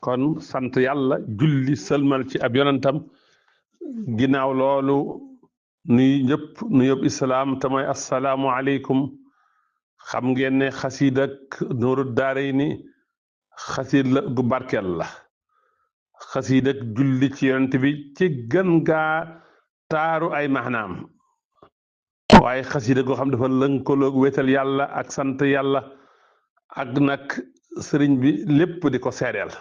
kon sant yàlla julli sëlmal ci ab yonentam ginnaaw loolu nuy ñëpp nu yób islaam te mooy assalaamu aleykum. xam ngeen ne xasiid ak Nuuru Daarayni xasiid la gu barkeel la. xasiid ak julli ci yonent bi ci gën gaa taaru ay maanaam, waaye xasiida goo xam dafa lënkaloog wéetal yàlla ak sant yàlla ak nag sëriñ bi lépp di ko seedeel,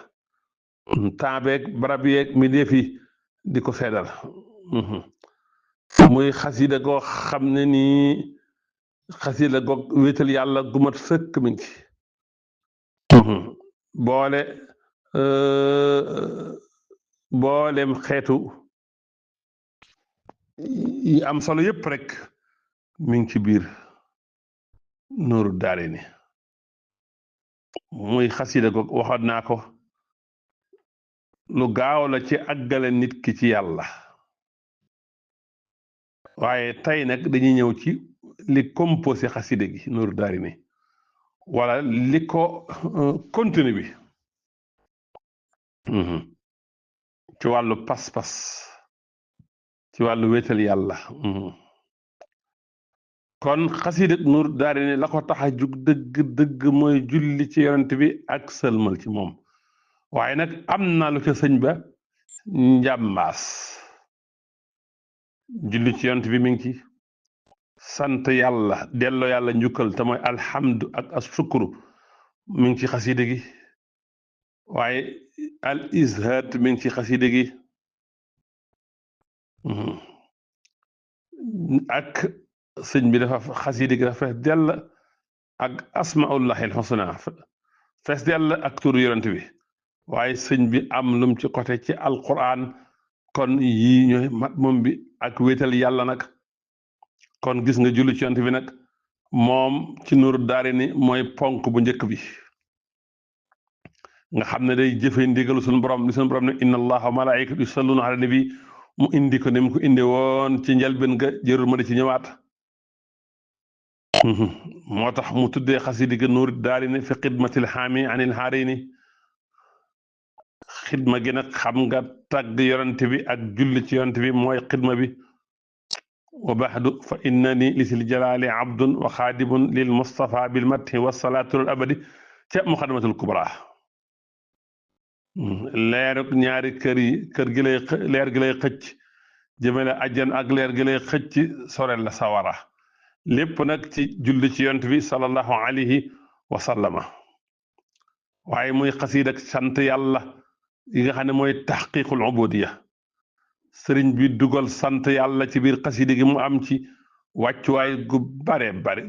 temps beeg barab yeeg mbindéef yi di ko seedeel. muy xasiida goo xam ne nii xasiida goog wéetal yàlla gu mat sëkk mi ngi ci boole boolem xeetu yi am solo yépp rek mi ngi ci biir Nuuru Daarayni. muy xasida ko waxoon naa ko lu gaaw la ci àggale nit ki ci yàlla, waaye tey nag dañuy ñëw ci li composé xasida gi Nuuru Daarayni wala li ko contenu bi ci wàllu pas-pas, ci wàllu wéetal yàlla. kon xasida Nuuru Daarayni la ko tax a jug dëgg dëgg mooy julli ci yonent bi ak sëlmal ci moom, waaye nag am na lu ca sëñ ba njàmbaas. julli ci yonent bi mi ngi ci sant yàlla, delloo yàlla njukkal te mooy alhamdu ak asukuru mi ngi ci xasida gi, waaye al izhaad mi ngi ci xasida gi ak sëñ bi dafa xasida gi dafa fees dell ak asmaullahi alxusna, fees dell ak turu yonent bi, waaye sëñ bi am lum ci côté ci alquran. kon yii ñooy mat moom bi ak wéetal yàlla nag. kon gis nga julli ci yonent bi nag moom ci Nuuru Daarayni mooy ponk bu njëkk bi nga xam ne day jëfe ndigalu suñu borom li suñu borom ne inna allaha wa malaikatu yusalluna ala nabi mu indi ko ni mu ko indi woon ci njëlbéen ga jërul ma di ci ñëwaat. moo tax mu tuddee xasida gi Nuuru Daarayni fi xidmatil xaami anil xaarayni. xidma gi nag xam nga tagg yonent bi ak julli ci yonent bi mooy xidma bi. wa baxdu fa innani lisil jalaali abdun wa xaadimun lil mustafa bil mathi wa salaatul abadi ca muqaddamatul kubra. leeruk ñaari kër yi kër gi lay leer gi lay xëcc jëmale ajjan ak leer gi lay xëcc sorel la sawara, lépp nag ci julli ci yonent bi sallallahu alayhi wa sallama. waaye muy xasiid ak sant yàlla yi nga xam ne mooy taxqiqul ubudiya. sëriñ bi dugal sant yàlla ci biir xasida gi mu am ci wàccuwaay gu bare bare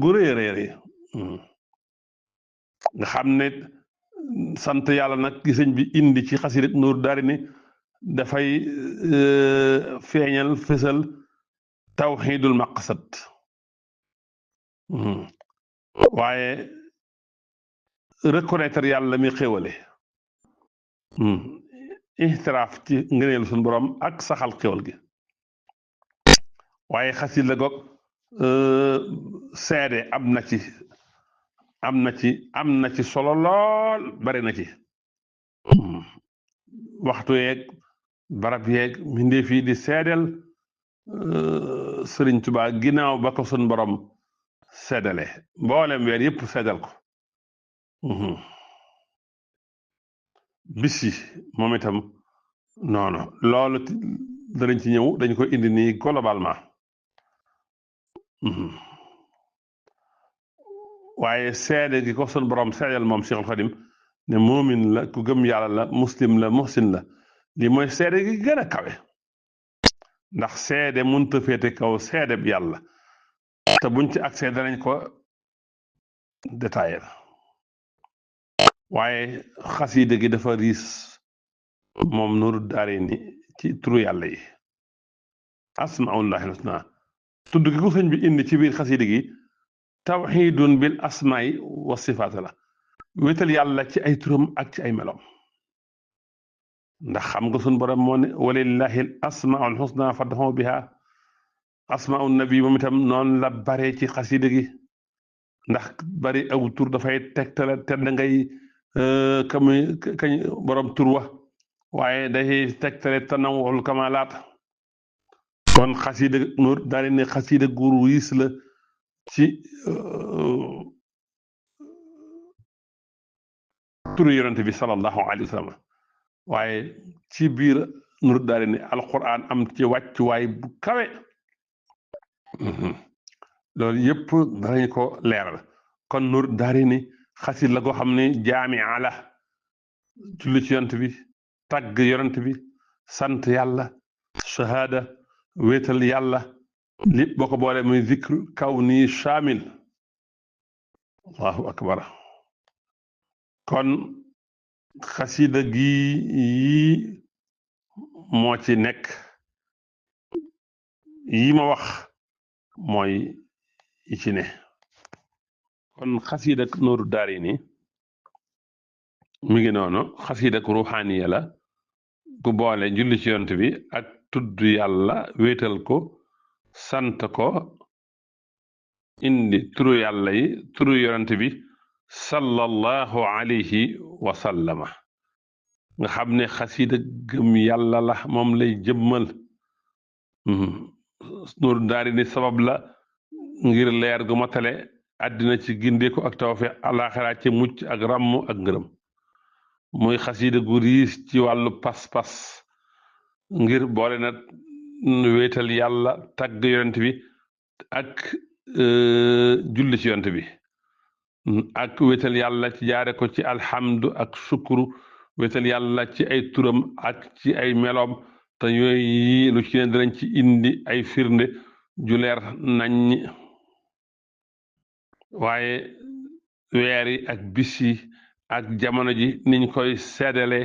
gu rëy rëy nga xam ne sant yàlla nag gi sëñ bi indi ci xasida Nuuru Daarayni dafay feeñal fësal tawxiidul maqsad, waaye reconnaître yàlla mi xéwale, ixtiraaf ci ngëneelu suñu borom ak saxal xéwal gi. waaye xasida la goog seede am na ci solo lool, bari na ci waxtu yeeg barab yeeg mbindéef yi di seedeel Sëriñ Tuubaa ginnaaw ba ko suñu borom seedale mboolem weer yëpp seedal ko. bis yi moom itam noonu loolu danañ ci ñëw, dañ ko indi nii globalement. waaye seede gi ko sun borom seedeel moom Cheikhul Khadim ne moomin la ku gëm yàlla la muslim la muhsin la, lii mooy seede gi gën a kawe, ndax seede mënut a féete kaw seede bi yàlla, te buñ ci accès danañ ko détaillé. waaye xasida gi dafa riis moom Nuuru Daarayni ci turu yàlla yi asmaullahi husna. tudd gi ko sëñ bi indi ci biir xasida gi tawxiidun bil asmaai wa sifaat la, wéetal yàlla ci ay turam ak ci ay melom. ndax xam nga sun borom moo ne walillahi al asmaul husna fad'uhu biha. asmaau nabi moom itam noonu la bare ci xasida gi, ndax bari aw tur dafay tegtale te da ngay kañ borom tur wa waaye day tegtale tanawul kamalaat kon xasida Nuur Daarayni xasida gu riis la ci turu yonent bi sallallahu alayhi wa sallam waaye ci biir Nuur Daarayni alquran am ci wàccuwaay bu kawe loolu yëpp danañ ko leeral kon Nuur Daarayni xasida la goo xam ne jaamia la julli ci yonent bi tagg yonent bi sant yàlla shahaada wéetal yàlla lépp boo ko boolee muy zikr kaw nii shaamil allahu akbar kon xasida gi yii moo ci nekk yii ma wax mooy yi ci ne kon xasida Nuuru Daarayni mi ngi noonu xasida ruuxaaniya la gu boole julli ci yonent bi ak tudd yàlla wéetal ko sant ko indi turu yàlla yi turu yonent bi sallallahu alayhi wa sallama nga xam ne xasida gëm yàlla la moom lay jëmmal Nuuru Daarayni sabab la ngir leer gu matale àddina ci gindeeku ak tawfeex alaxira ci mucc ak ràmm ak ngërëm muy xasida gu riis ci wàllu pas-pas ngir boole na wéetal yàlla tagg yonent bi ak julli ci yonent bi ak wéetal yàlla ci jaare ko ci alhamdu ak sukuru wéetal yàlla ci ay turam ak ci ay meloom te yooyu lu ci ne dinañ ci indi ay firnde ju leer nañ waaye weer yi ak bis yi ak jamono ji niñ koy seddale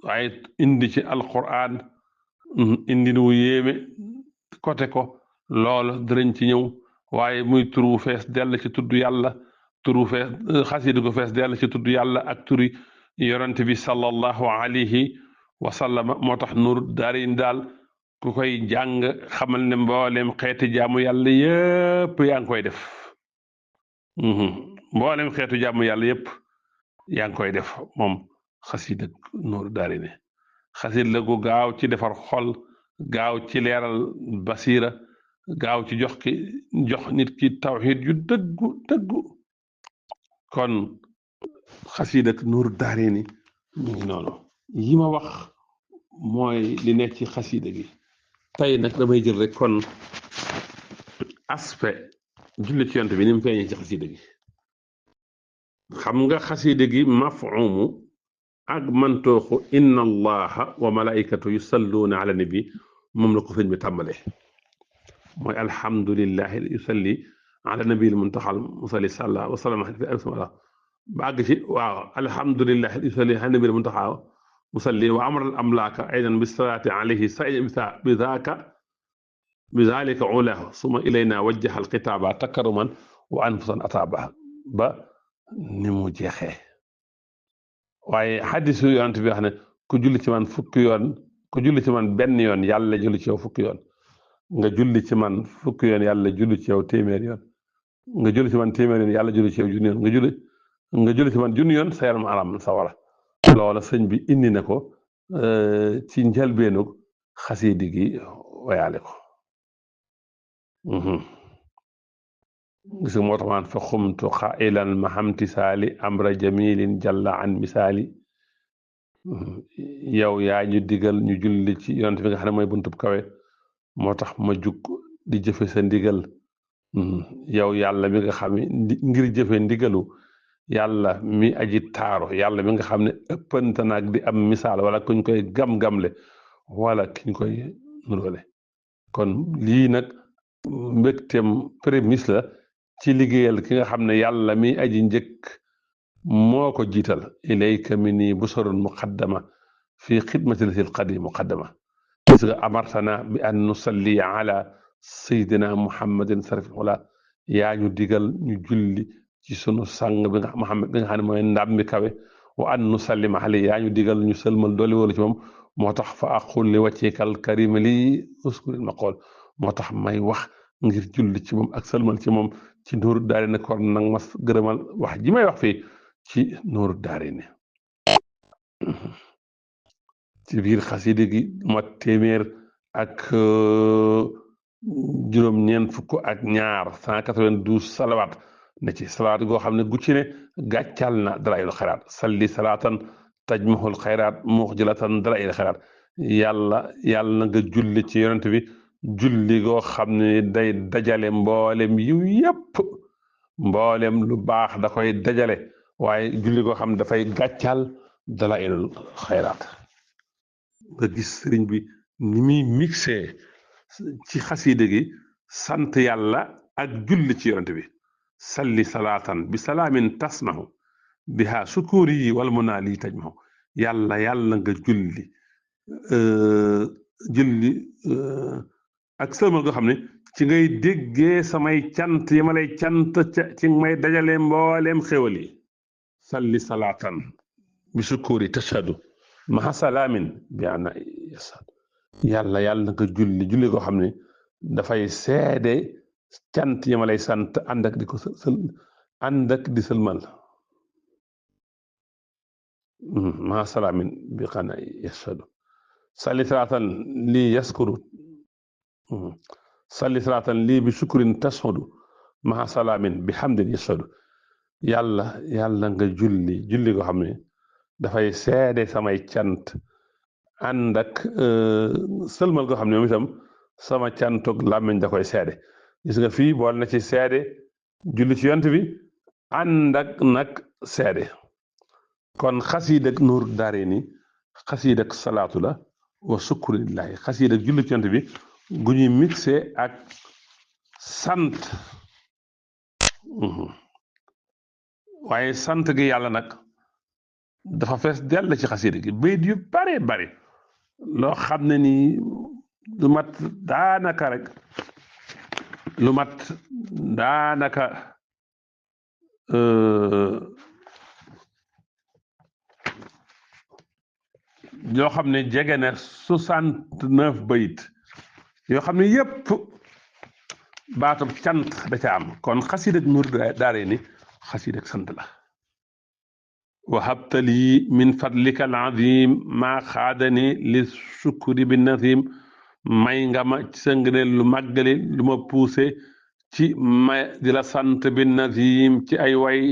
waaye indi ci alquran indi wu yéeme côté ko loolu dinañ ci ñëw waaye muy turu fees dell ci tudd yàlla turu fees xasida gu fees dell ci tudd yàlla ak turi yonent bi sallallahu alayhi wa sallam moo tax Nuuru Daarayni daal ku koy jàng xamal ne mboolem xeeti jaamu yàlla yépp yaa ngi koy def mboolem xeetu jaamu yàlla yépp yaa ngi koy def moom xasida Nuuru Daarayni xasida la gu gaaw ci defar xol gaaw ci leeral basiira gaaw ci jox nit ki tawxiid yu dëggu kon xasida Nuuru Daarayni mu ngi noonu yi ma wax mooy li nekk ci xasida gi tey nag damay jël rek kon aspect julli ci yonent bi ni mu feeñee ci xasida gi xam nga xasida gi mafhumu ak mantooxu inna allaha wa malaikatu yusalluuna ala nabi moom la ko sëñ bi tàmbalee mooy alhamdulillahi yusalli ala nabil muntaxal musalli salla wa sallam ba àgg ci waaw alhamdulillahi yusalli ala nabil muntaxal musalli wa amara al amlaaka aydan bi salaati alayhi sa bi zalika ulahu suma ilayna wajjaha al xitaaba takaruman wa anfusan ataaba ba ni mu jeexee waaye xadisu yonent bi wax ne ku julli ci man fukki yoon ku julli ci man benn yoon yàlla julli ci yow fukki yoon nga julli ci man fukki yoon yàlla julli ci yow téeméer yoon nga julli ci man téeméer yoon yàlla julli ci yow junni yoon nga julli ci man junni yoon sa yaram aram sawara loola sëñ bi indi na ko ci njëlbeenu xasiidi gi wayaale ko gis nga moo tax maan fa xumtu xailan mahamtisaali amra jamilin jalla an misaali yow yaa ñu digal ñu julli ci yonent bi nga xam ne mooy buntub kawe moo tax ma jug di jëfe sa ndigal yow yàlla mi nga xam ne ngir jëfe ndigalu yàlla mi aji taaro yàlla mi nga xam ne ëppante naag di am misaal wala kuñ koy gam-gamle wala kiñ koy nuróole kon lii nag mbégteem prémisse la ci liggéeyal ki nga xam ne yàlla mi aji njëkk moo ko jiital ilayka minni busarun muqaddama fi xidmati lasil qadim muqaddama parce que amartana bi an nusalli ala sayidina muhammadin sarifil wala yaa ñu digal ñu julli ci sunu sang bi nga Muhammad bi nga xam ne mooy ndam mi kawe wa an nusallim alayhi yaa ñu digal ñu sëlmal dooli wala ci moom moo tax fa aqul li wàcceekal karima lii uskuril maqool moo tax may wax ngir julli ci moom ak sëlmal ci moom ci Nuuru Daarayni kon nag ma gërëmal wax ji may wax fii ci Nuuru Daarayni ci biir xasida gi mat téeméer ak juróom-ñeent fukk ak ñaar 192 salawaat ne ci salawaat goo xam ne gu ci ne gàccal na dalaayil xayraat salli salaatan tajmahul xayraat muxjilatan dalaayil xayraat yàlla na nga julli ci yonent bi julli goo xam ne day dajale mboolem yiw yépp mboolem lu baax da koy dajale waaye julli goo xam ne dafay gàccal dalaayil xayraat nga gis sëriñ bi ni muy mixé ci xasida gi sant yàlla ak julli ci yonent bi salli salaatan bi salaamin tasmahu biha sukuri yi wala mu naa lii tajmahu yàlla nga julli julli ak sëlmal goo xam ne ci ngay déggee samay cant yi ma lay cant ci may dajale mbooleem xéwal yi salli salaatan bi sukuri tashhadu maha salaamin bi ana yasad yàlla na nga julli goo xam ne dafay seede cant yi ma lay sant ànd ak di ko di sëlmal maha salaamin bi ana yasadu salli salaatan lii yaskuru salli salaatan lii bi sukkurin tashudu maha salaamin bi hamdin yasadu yàlla nga julli goo xam ne dafay seede samay cant ànd ak sëlmal goo xam ne moom itam sama cantoog làmmiñ da koy seede gis nga fii bool na ci seede julli ci yont bi ànd ak nag seede kon xasiid ak Nuuru Daarayni xasiid ak salaatu la wa sukru lillahi xasiid ak julli ci yont bi gu ñuy mixé ak sant waaye sant gi yàlla nag dafa fees dell ci xasida gi bayit yu bare bari loo xam ne nii lu mat daanaka rek yoo xam ne jege na 69 bayit yoo xam ne yépp baatub cant da ca am kon xasida ak Nuuru Daarayni xasida ak sant la wahabta lii min fadlika alazim maa xaadani li sukuri bi nazim may nga ma ci sa ngëneel lu màggali lu ma puuse ci may di la sant bi nazim ci ay way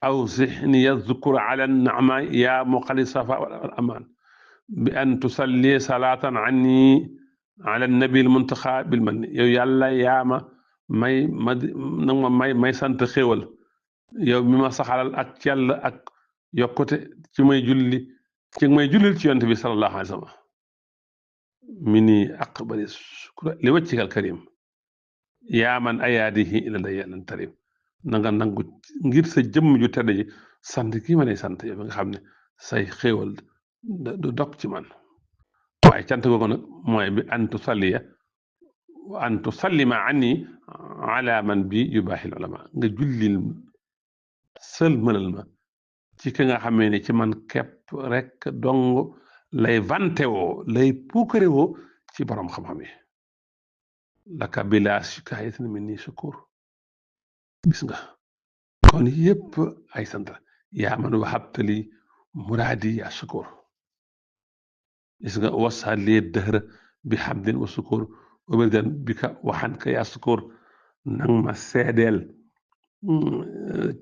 aw sixni yazkur ala naama yaa muqali safa wal amaan bi an tusalli salaatan anni ala nabi almuntaxa bil manni yow yàlla yaa ma may sant xéwal yow mi ma saxalal ak cell ak yokkute ci may jullil ci yonent bi sallallahu alayhi wa sallam mi nii aqbali shukra li wajhikal karim yaa man ayaadihi ila dayanan tarim na nga nangu ngir sa jëmm ju tedd ji sant kii ma lay sant yow nga xam ne say xéewal du dog ci man waaye cant googu nag mooy bi an tusalliya wa an tusallima anni ala man bi yubaahil ulama nga jullil sëlmalal ma ci ki nga xamee ne ci man képp rek dong lay vante woo lay puukare woo ci borom xam-xam yi laka bila shikaayatin minni shukur gis nga kon yépp ay sant yaa man wahabtali muraadi ya shukur gis nga wasal li dëhra bi hamdin wa shukur wa birdan bika waxanka ya shukur nang ma seedeel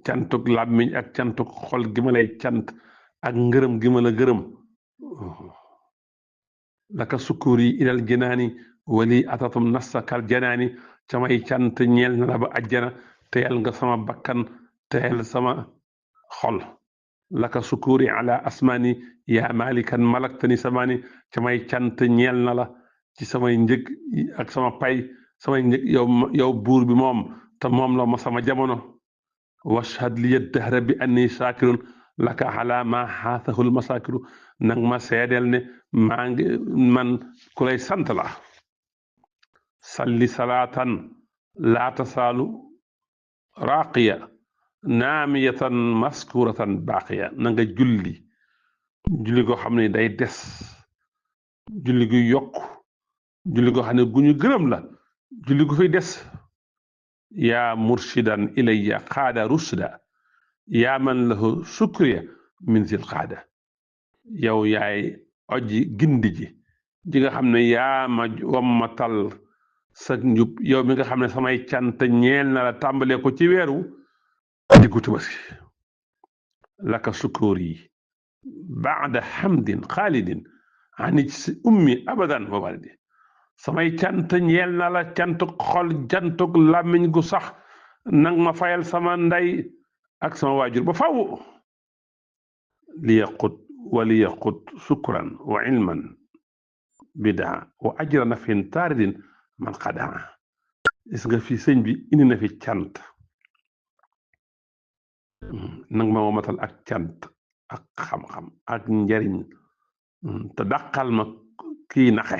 cantuk làmmiñ ak cantuk xol gi ma lay cant ak ngërëm gi ma la gërëm laka sukuri ilal jinaani wali atatum nassa kal janaani samay cant ñeel na la ba ajjana teyal nga sama bakkan teyal sama xol laka sukuri ala asmaani yaa malikan malaktani samaani samay cant ñeel na la ci samay njëg ak sama pay samay njëg yow buur bi moom te moom la ma sama jamono washhad liya dahra bi anni shaakirun laka ala ma xaasahul masaakiru nang ma seedeel ne maa ngi man ku lay sant la salli salaatan laa tasaalu raaqiya naamiyatan maskuratan baaqiya na nga julli goo xam ne day des julli gu yokk julli goo xam ne gu ñu gërëm la julli gu fay des yaa murshidan ilayya xaada rusda yaa man lahu sukriya min zil qaada yow yaay oji gindi ji nga xam ne yaa ma wammatal sa njub yow mi nga xam ne samay cant ñeel na la tàmbalee ko ci weeru diggu Tabaski laka sukóor yi baada hamdin xaalidin ani si ummi abadan wa walidi samay cant ñeel na la cantuk xol cantuk làmmiñ gu sax nang ma fayal sama ndey ak sama waajur ba faw li yaqut sukran wa ilman bidaa wa ajra nafin taaridin man xadaa gis nga fi sëñ bi indi na fi cant nang ma womatal ak cant ak xam-xam ak njariñ te dàqal ma kii naxe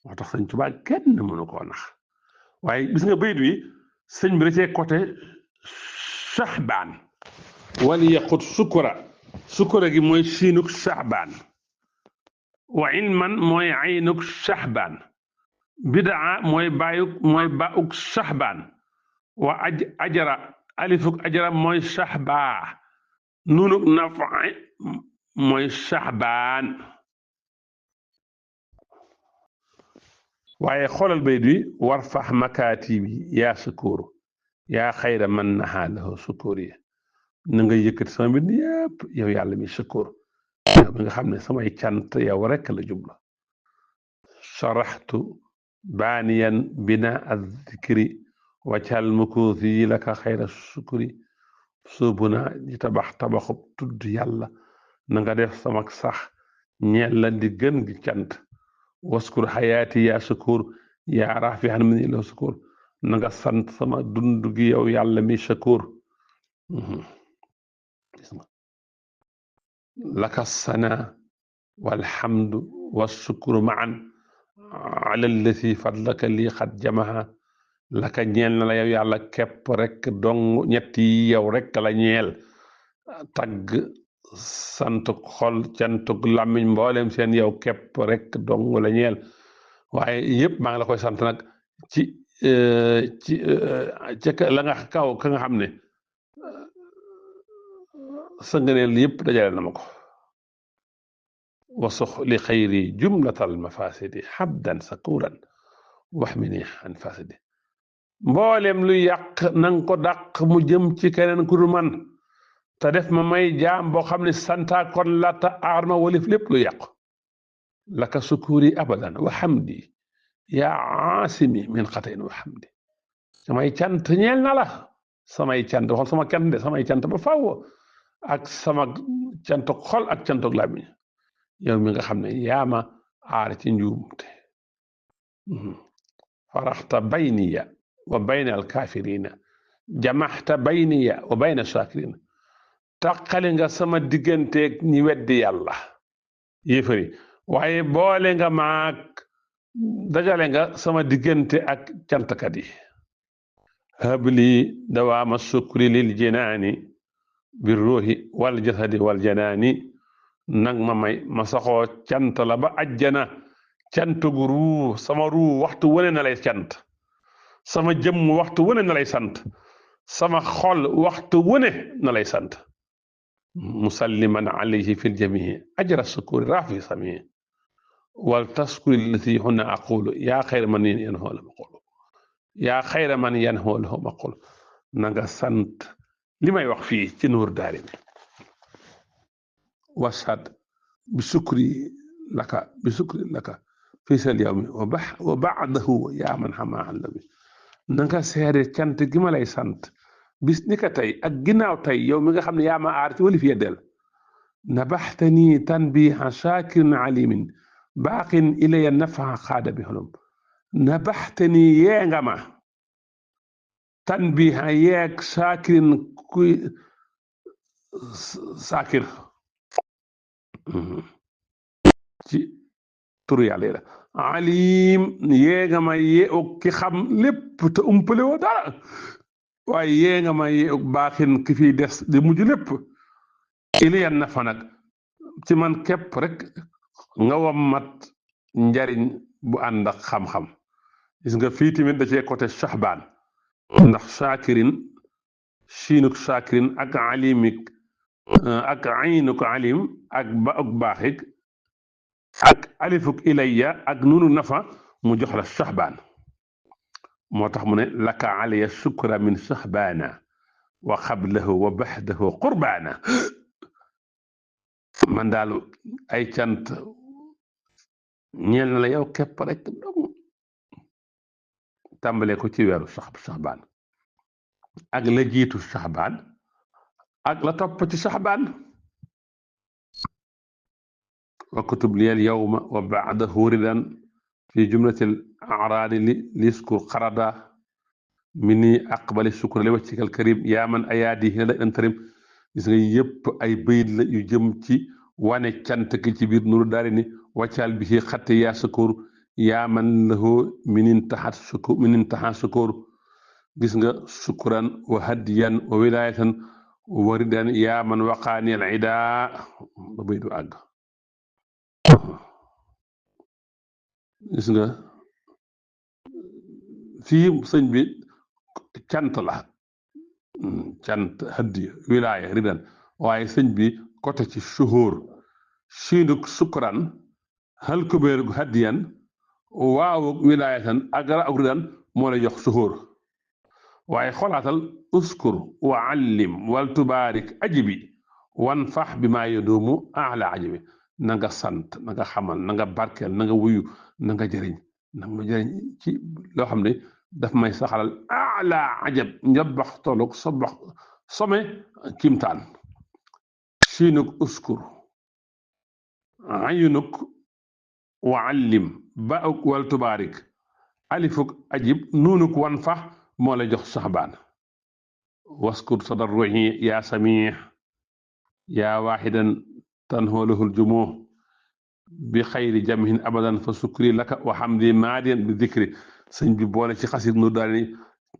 moo tax sëñ Tuubaa kenn mënu koo nax waaye gis nga bayit wi sëñ bi da cee côté saxbaan wali yaqut sukura gi mooy siinuk saxbaan wa ilman mooy aynuk saxbaan bidaa mooy bauk saxbaan wa ajara alifuk ajara mooy saxbaa nunuk nafa mooy saxbaan waaye xoolal bayit wi warfax makaatibi yaa sukóoru yaa xayra man nahaa lahu sukóor yi na nga yëkkati sama mbind yëpp yow yàlla mi sukóor yow mi nga xam ne samay cant yow rekk la jublu sharaxtu baaniyan bina azzikri waccal mukuusi laka xayra sukuri soobu naa di tabaxub tudd yàlla na nga def sama sax ñeel la di gën gi cant waskur xayaati yaa sukur yaa raafixan min ila sukur na nga sant sama dund gi yow yàlla mi sukur laka sana walhamdu wassukuru maan ala allati fadlaka lii xat jamaha laka ñeel na la yow yàlla képp rek dong ñett yi yow rek la ñeel tagg santuk xol cantuk làmmiñ mboolem seen yow képp rek dong la ñeel waaye yëpp maa ngi la koy sant nag ci la nga kaw ka nga xam ne sa ngëneel yëpp dajale na ma ko wasux li xayri jumlatal mafasidi habdan sakuran wax mi ni an fasidi mboolem lu yàq nanga ko dàq mu jëm ci keneen ku dul man te def ma may jaam boo xam ne santa kon la ta aar ma walif lépp lu yàq laka sukuri abadan wa hamdi yaa aasimi min xatayin wa hamdi samay cant ñeel na la samay cant waxal sama cant de samay cant ba faw ak sama cantuk xol ak cantuk làmmiñ yow mi nga xam ne yaa ma aar ci njuumte faraxta bayniya wa bayna alkaafirina jamaxta bayniya wa bayna shakirina taqali nga sama digganteeg ñi weddi yàlla yéefari waaye boole nga maag dajale nga sama diggante ak cantkat yi habli dawaama sukri lil jinaani bi ruuhi wal jasadi wal janaani nag ma may ma saxoo cant la ba ajjana cant gu ruu sama ruu waxtu wane na lay cant sama jëmm waxtu wane na lay sant sama xol waxtu wane na lay sant musalliman alayhi fi ljamii ajra sukuri raafi samii wal taskuri lati huna aqulu yaa xayra man yanhoo la maqulu yaa xayra man yanhoo lahu maqulu na nga sant li may wax fii ci nuur daari mi washad bi sukri laka fi sal yawmi wa baadahu yaa man xamaa la bi na nga seede cant gi ma lay sant bis ni ka tey ak ginnaaw tey yow mi nga xam ne yaa ma aar ci wali fi yeddeel nabaxtani tanbiha shakirin alimin baaqin ilaya nafaha xaada bi xolum nabaxtani yee nga ma tanbiha yeeg shakirin kuy sakir ci turu yàlla yi la alim yee nga ma yee ki xam lépp te umpale woo dara waaye yee nga ma yee baaxin ki fiy des di mujj lépp iliyan na fa nag ci man képp rek nga wammat njariñ bu ànd ak xam-xam gis nga fii tamit da cee côté Shahbaan ndax Shakirin siinuk shakirin ak alimik ak aynuk alim ak bauk baaxik ak alifuk ilayya ak nunu nafa mu jox la shahbaan moo tax mu ne laka alaya shukra min shahbaana wa xablahu wa baxdahu qurbaana man daal ay cant ñeel na la yow képp rek dong tàmbalee ko ci weeru shahbaan ak la jiitu shahbaan ak la topp ci shahbaan wa kutub liyal yawma wa ba'dahu ridan fi jumlatil a'raadi liskur xarada minni aqbali shukra li wajhikal karim yaa man ayaadihi la antarim gis nga yëpp ay bayit la yu jëm ci wane cant ki ci biir nuru daari ni waccaal bi ci xatte yaa sukur yaa man lahu minin taxat sukur gis nga sukran wa hadiyan wa wilayatan wa ridan yaa man waqaani al ida ba bayit du àgg gis nga fii sëñ bi cant la cant hadiya wilaaya ridan waaye sëñ bi côté ci suhóor siinuk sukran hal kubéerug hadiyan waawug wilaayatan ak ra ak ridan moo lay jox suhóor waaye xolaatal uskur wa allim wal tubaarik ajibi wan fax bi maa yaduumu ala ajibi na nga sant na nga xamal na nga barkeel na nga wuyu na nga jëriñ na nga jëriñ ci loo xam ne daf may saxalal ala ajab njabax tolloog sobax some kimtaan siinuk uskur ayunuk wa allim bauk wal tubaarik alifuk ajib nuunuk wan fax moo lay jox saxbaan waskur tadarruhi yaa samih yaa waaxidan tanhoolahul jumoo bi xayri jamhin abadan fa sukri laka wa hamdi maadiyan bi dikri sëñ bi boole ci xasit nu daal ni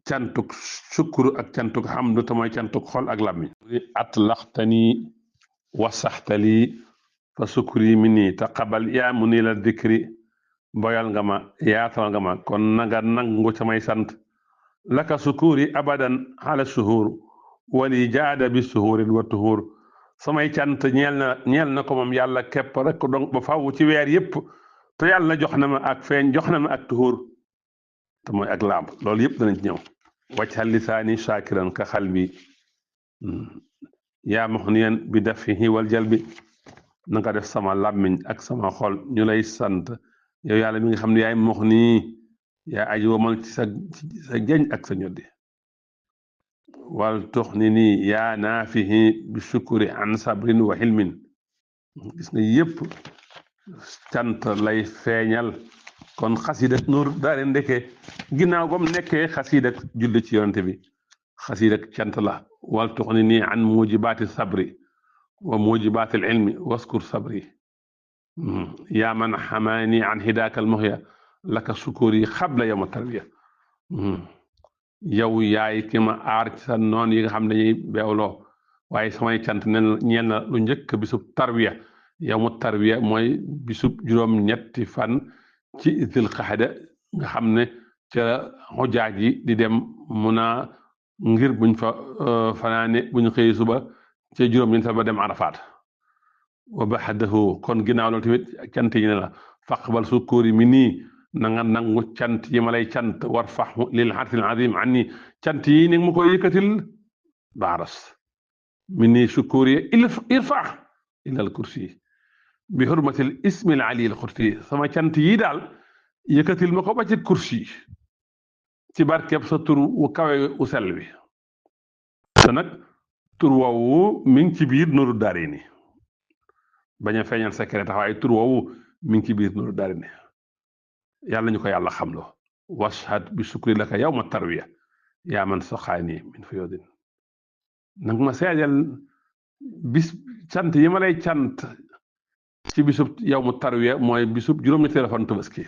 cantuk sukuru ak cantuk hamdu te mooy cantuk xol ak làmmiñ atlaxtani wasaxtali fa sukri mi nii taqabal yaa mu nii la dikri boyal nga ma yaatal nga ma kon nanga nangu samay sant laka sukuri abadan ala suhur wali jaada bi suhurin wa tuhur samay cant ñeel na ko moom yàlla képp rek donc ba fàww ci weer yëpp te yàlla jox na ma ak feeñ jox na ma ak tuhur te mooy ak laab loolu yëpp danañ ci ñëw wajhal lisaani shakiran ka xalbi yaa muxniyan bi dafihi wal jalbi na nga def sama làmmiñ ak sama xol ñu lay sant yow yàlla mi nga xam ne yaay muxni yaa aji womal ci sa jeñ ak sa ñoddi wal tux ni nii yaa naafihi bi sukuri an sabrin wa xilmin gis nga yëpp cant lay feeñal kon xasidak nuur daal ndeke ginnaaw gom nekkee xasidak julli ci yonante bi xasidak cant la wal tux ni nii an mujibaati sabri wa mujibaati al ilmi waskur sabri yaa man xamaani an hidaaka al muxya laka sukuri xabla yowma tarbiya yow yaay ki ma aar ci sa noon yi nga xam ne dañuy beewloo waaye samay cant ñeel na lu njëkk bisub tarwiya yow mu tarwiya mooy bisub juróom-ñetti fan ci zil qaada nga xam ne ca xujaaj yi di dem mun a ngir buñ fa fanaane buñ xëy suba ca juróom-ñetti ba dem arafaat wa baxdahu kon ginnaaw loolu tamit cant yi ne la faqbal sukuri mi nii na nga nangu cant yi ma lay cant war fax lil xarfil azim an ni cant yi ni ma koy yëkkatil baaras min ni sukuri irfax ilal kursi bi xurmatil ismil aliyil xursi sama cant yi daal yëkkatil ma ko ba ci kursi ci barkeb sa tur wu kawe u sell bi te nag tur woowu mi ngi ci biir Nuuru Daarayni bañ a feeñal secret taxawaay tur woowu mi ngi ci biir Nuuru Daarayni yàlla ñu ko yàlla xamloo washhad bi sukri laka yawma tarwiya yaa man soxaani min fuyudin nag ma seedeel bis cant yi ma lay cant ci bisub yawmu tarwiya mooy bisub juróomi téléphone tabaski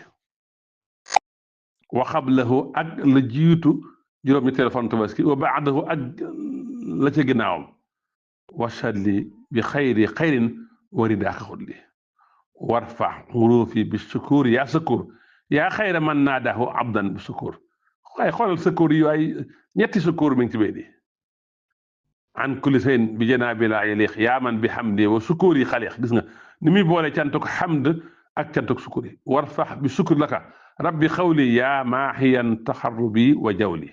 wa qablahu ak la jiitu juróomi téléphone tabaski wa baadahu ak la ca ginnaawam washhad li bi xayrin wari daaka xut li warfa xuruufi bi sukuur yaa sukuur yaa xayra man naadahu abdan bi sukuur waaye xoolal sukuur yi waaye ñetti sukuur mi ngi ci béy di an kulli sayin bi janaabi laa yaliq yaa man bi hamdi wa sukuri xaliq gis nga ni muy boole cantuk hamd ak cantuk sukuri warfax bi sukur laka rabbi xawli yaa maaxiyan taxarrubi wa jawli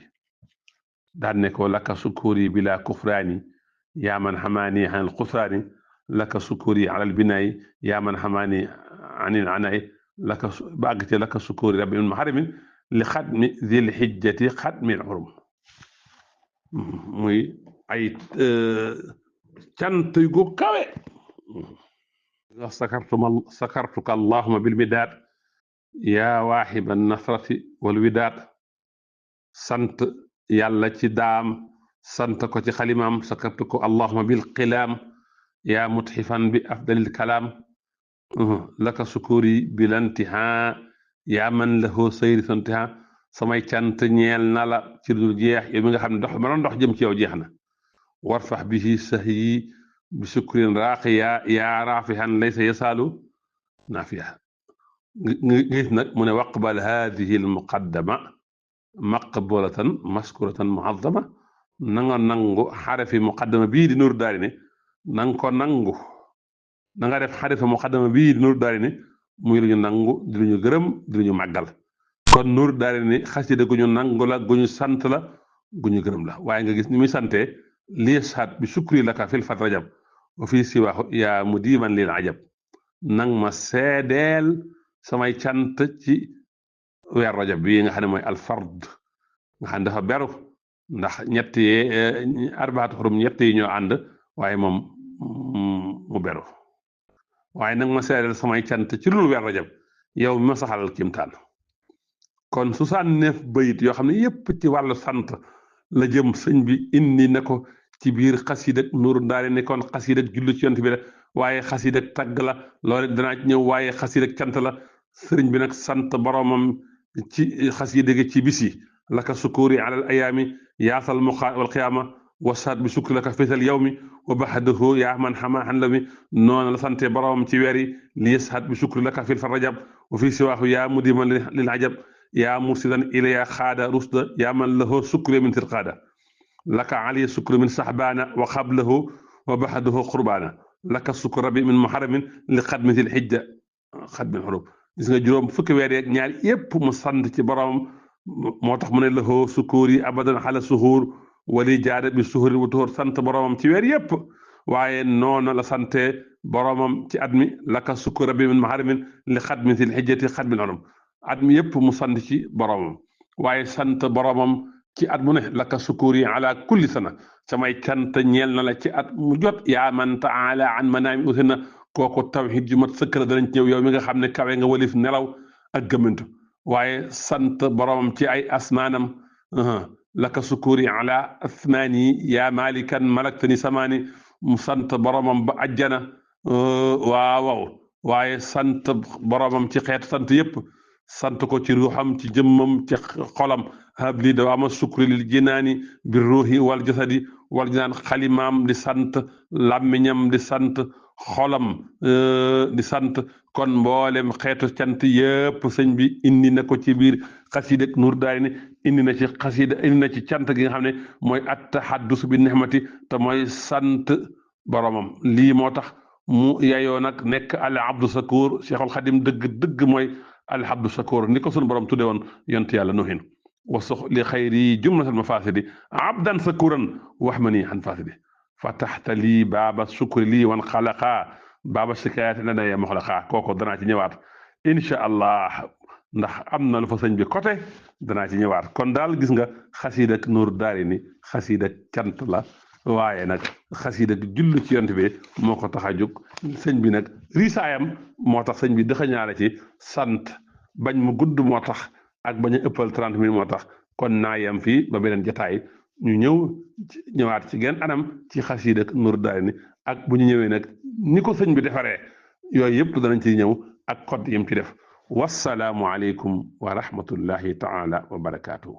daan ne ko laka sukuri bila kufraani yaa man xamaani anil xusraani laka sukuri alal binaay yaa man xamaani anil anaay laka ba àgg ci laka sukuri rabbi min maharimin li xatmi zil xijjati xatmil xurum muy ay cant gu kawe sakartuka allahuma bil midaad yaa waaxiba nasrati wal widaad sant yàlla ci daam sant ko ci xalimaam sakartu ko allahuma bil qilaam yaa mutxifan bi afdalil kalaam laka sukuri bilantihaa yaa man lahu sayri santihaa samay cant ñeel na la ci dul jeex yow mi nga xam ne dox ma doon dox jëm ci yow jeex na warfax bihi sahyi bi sukrin raaqiya yaa raafihan laysa yasaalu naafiya gis nag mu ne waqbal haadihi almuqaddama maqbulatan maskuratan muazzama na nga nangu xarafi muqaddama bii di Nuuru Daarayni na nga ko nangu na nga def xarafi muqaddama bii di Nuuru Daarayni muy lu ñu nangu di lu ñu gërëm di lu ñu màggal kon Nuuru Daarayni xasida gu ñu nangu la gu ñu sant la gu ñu gërëm la waaye nga gis ni muy sante lii saat bi sukri laka fil fat rajab wa fii siwaahu yaa mu diiman lil ajab nang ma seedeel samay cant ci weer rajab bii nga xam ne mooy alfard nga xam ne dafa beru ndax ñett yi arbaatu xurum ñett yi ñoo ànd waaye moom mu beru waaye nag ma seedeel samay cant ci lu weer rajab yow mi ma saxalal kimtaan kon 69 bayit yoo xam ne yépp ci wàllu sant la jëm sëñ bi indi na ko ci biir xasida ak Nuuru Daarayni kon xasida ak julli ci yonent bi la waaye xasida ak tagg la loolu danaa ci ñëw waaye xasida ak cant la sëriñ bi nag sant boromam ci xasida gi ci bis yi laka sukuri alal ayaami yaasal muqa wal qiyaama wasaat bi sukri laka fisal yawmi wa baxdahu yaa man xama xan la mi noonu la sante boromam ci weer yi li yashat bi sukri laka fil fa rajab wa fi siwaahu yaa mudiman lil ajab yaa mursidan ilaya xaada rusda yaa man lahu sukri min tirqaada laka ali sukri min saxbaana wa xablahu wa baxdahu qurbaana laka sukri rabi min muharamin li xadmi sil xijja xadmin xurum gis nga juróom fukki weer yeeg ñaar yépp mu sant ci boromam moo tax mu ne lahu sukuri abadan xala suhuur wali jaada bi suhurin wa tuhur sant boromam ci weer yépp waaye noonu la sante boromam ci at mi laka sukri rabi min muharamin li xadmi sil xijjati xadmin xurum at mi yépp mu sant ci boromam waaye sant boromam ci at mu ne laka sukuri ala kulli sana samay cant ñeel na la ci at mu jot yaa man taala an manaami usina kooku tawxiid ju mat sëkk la danañ ci ñëw yow mi nga xam ne kawe nga walif nelaw ak gëmmantu waaye sant boromam ci ay asmaanam laka sukuri ala asmaani yaa malikan malaktani samaani mu sant boromam ba ajjana waaw waaye sant boromam ci xeetu sant yépp sant ko ci ruuxam ci jëmmam ci xolam habli dawaama sukri lil jinaani bi ruuhi wal jasadi wal jinaan xalimaam di sant làmmiñam di sant xolam di sant kon mboolem xeetu cant yëpp sëñ bi indi na ko ci biir xasida ak Nuuru Daarayni indi na ci xasida indi na ci cant gi nga xam ne mooy attahaddus bi nihmati te mooy sant boromam lii moo tax mu yayoo nag nekk al abdu sakoor Cheikhul Xadim dëgg mooy al abdu sakoor ni ko sunu borom tudde woon yont yàlla nuhin wasox li xayri jumlatal mafaasidi abdan sakuran wax ma nii xan faasidi fataxta lii baaba sukri lii wan xalaqaa baaba sikaayati la day moxlaqaa kooku danaa ci ñëwaat incha allah ndax am na lu fa sëñ bi côté danaa ci ñëwaat kon daal gis nga xasiida ak Nuuru Daarayni xasiida cant la waaye nag xasiida ak jullu ci yonent bi moo ko tax a jóg sëñ bi nag riisaayam moo tax sëñ bi dëxañaale ci sant bañ mu gudd moo tax ak bañ a ëppal 30 minutes moo tax kon naa yem fii ba beneen jotaay ñu ñëwaat ci genn anam ci xasiida ak Nuuru Daarayni ak bu ñu ñëwee nag ni ko sëñ bi defaree yooyu yëpp danañ ci ñëw ak code yim ci def wasalaamu aleykum wa rahmatullahi taala wa barakaatuhu